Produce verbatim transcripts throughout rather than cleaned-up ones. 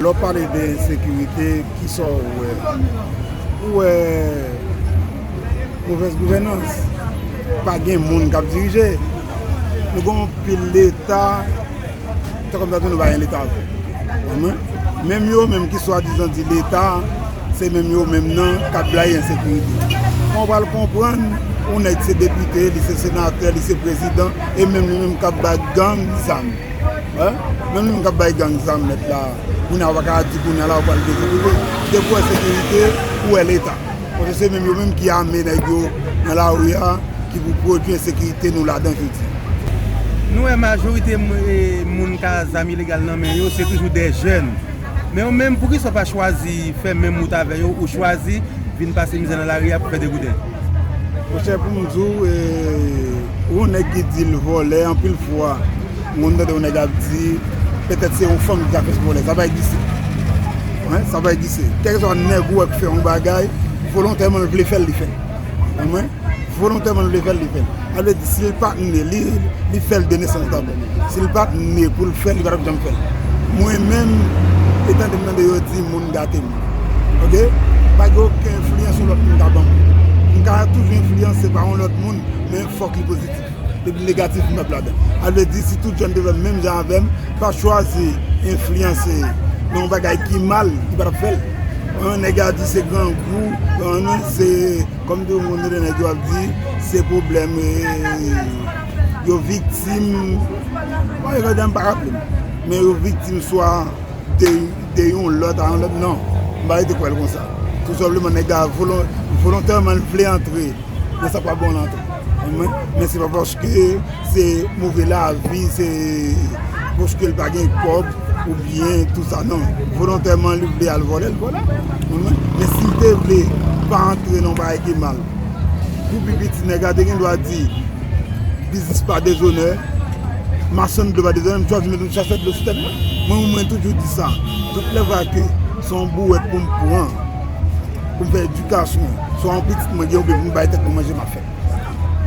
Lè w pale de ensekirite, kisa w wè? Ou wè movèz gouvènans, pa gen moun k ap dirije. Nou gen yon pil leta, se kòmsi nou pa gen leta vre. Konprann? Menm yo menm ki swadizan di leta, se menm yo menm nan k ap blayi ensekirite. Kòman w pral konprann yon nèg se depite, li se senatè, li se prezidan, e menm li menm k ap bay gang zam? Hein? Menm li menm k ap bay gang zam nèt la, kounye a w pa ka di kounye a la w pral desekirite. Depi w wè sekirite, ou wè leta. Paske se menm yo menm ki ame nèg yo nan lari a, ki pou pwodui ensekirite nou ladan jodi a. Nou wè majorite m- e, moun ka zam ilegal nan men yo, se toujou de jèn. Men ou menm, poukisa w pa chwazi fè menm wout avè yo, ou chwazi vin pase mizè nan lari a pou fè degouden? Monchè, pou m di w, e, ou yon nèg ki di l vòlè, anpil fwa, moun tande yon nèg ap di, petèt se yon fanm ki ka fè l vòlè. Sa pa egziste. Wen, sa pa egziste. Kèlkeswa nèg ou wè k fè yon bagay, volontèman l vle fè l, li fè l. Konprann? Volontèman l vle fè l, li fè l. Sa vle di, si l pa t ne, li, li fè l de nesans dabò. Si l pa t ne pou l fè l, li pa t ap janm fè l. Mwen menm, e tande m tande yo di moun gate m. Oke? Pa gen okenn enfliyans yon lòt moun ka ban m. M ka toujou enfliyanse pa yon lòt moun, men fòk li pozitif. Depi negatif, m p ap ladan. Sa vle di, si tout jèn te fè menm jan avè m, pa chwazi enfliyanse nan yon bagay ki mal, li pa t ap fè l. Yon nèg a di se grangou, yon se, kòm tout moun tande nèg yo ap di, se pwoblèm, e, yo viktim, bon, e, m pa raple m, men yo viktim swa de, de yon lòt a yon lòt, non. M pa rete kwè l konsa. Tou senpleman, nèg la volon- volontèman l vle antre nan sa k pa bon lan tou. Men, men se pa paske se move lavi, se paske l pa gen kòb oubyen tou sa, non. Volontèman, li vle al vòlè, l vòlè. Men si l te vle pa antre nan yon bagay ki mal, pou pi piti, nèg la te gen dwa di, biznis pa dezonè, machann dlo pa dezonè, m chwazi met yon chachè dlo sou tèt mwen. Mwen, mwen toujou di sa. Tout lè va ke se yon bouwèt pou m pran, pou m fè edikasyon, swa yon pitit mwen gen oubyen pou m bay tèt mwen manje, m ap fè l.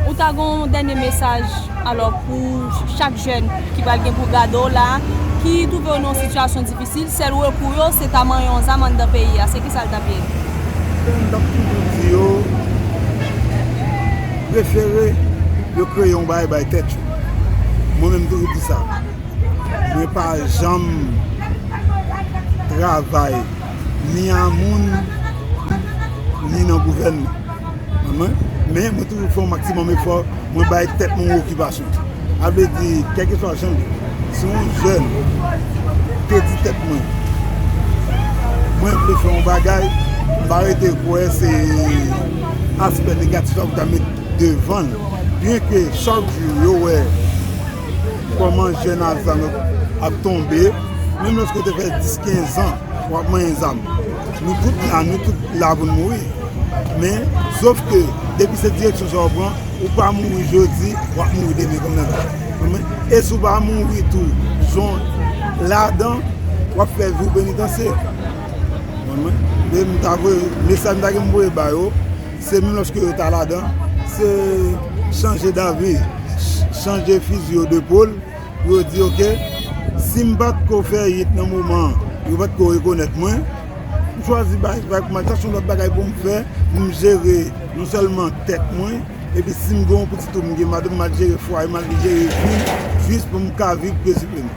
Ou ta gen yon dènye mesaj, alò, pou chak jèn ki pral gen pou gade w la, ki twouve yo nan yon sitiyasyon difisil, sèl rekou yo, se ta manyen yon zam anndan peyi a. Se kisa l t ap ye? M t ap toujou di yo, prefere yo kreye yon bagay bay tèt yo. Mwen menm, m toujou di sa. Mwen pa janm travay ni a moun, ni nan gouvènman. Mwen, men mwen toujou fè yon maksimòm efò, mwen bay tèt mwen yon okipasyon. Sa vle di, kèlkeswa jan l ye, si yon jèn te di tèt mwen, mwen vle fè yon bagay, m pa rete kwè se aspè negatif la pou ta met devan l. Byenke chak jou yo wè kòman jèn a zam yo ap tonbe, menm lòske w te fè dis, kenz an, w ap manyen zam. Nou tout la, nou tout la pou n mouri. Men, sòf ke, depi se direksyon sa w pran, ou pa mouri jodi, w ap mouri demen kanmenm. Konprann? E si w pa mouri tou, jan w ladan, w ap fè vi w penitansye. Konprann? E m ta voye, mesaj m ta gen pou m voye ba yo, se menm lòske yo ta ladan, se chanje davi, ch- chanje fizi yo depòl, pou yo di, oke, si m pa t ko fè it nan moman an, yo pa t ko rekonèt mwen, m chwazi bay vag pou m al chèche yon lòt bagay pou m fè, pou m jere non sèlman tèt mwen, epi si m gen yon pitit tou, m gen madanm, m al jere fwaye, m al jere vi, jis pou m ka viv pezibleman.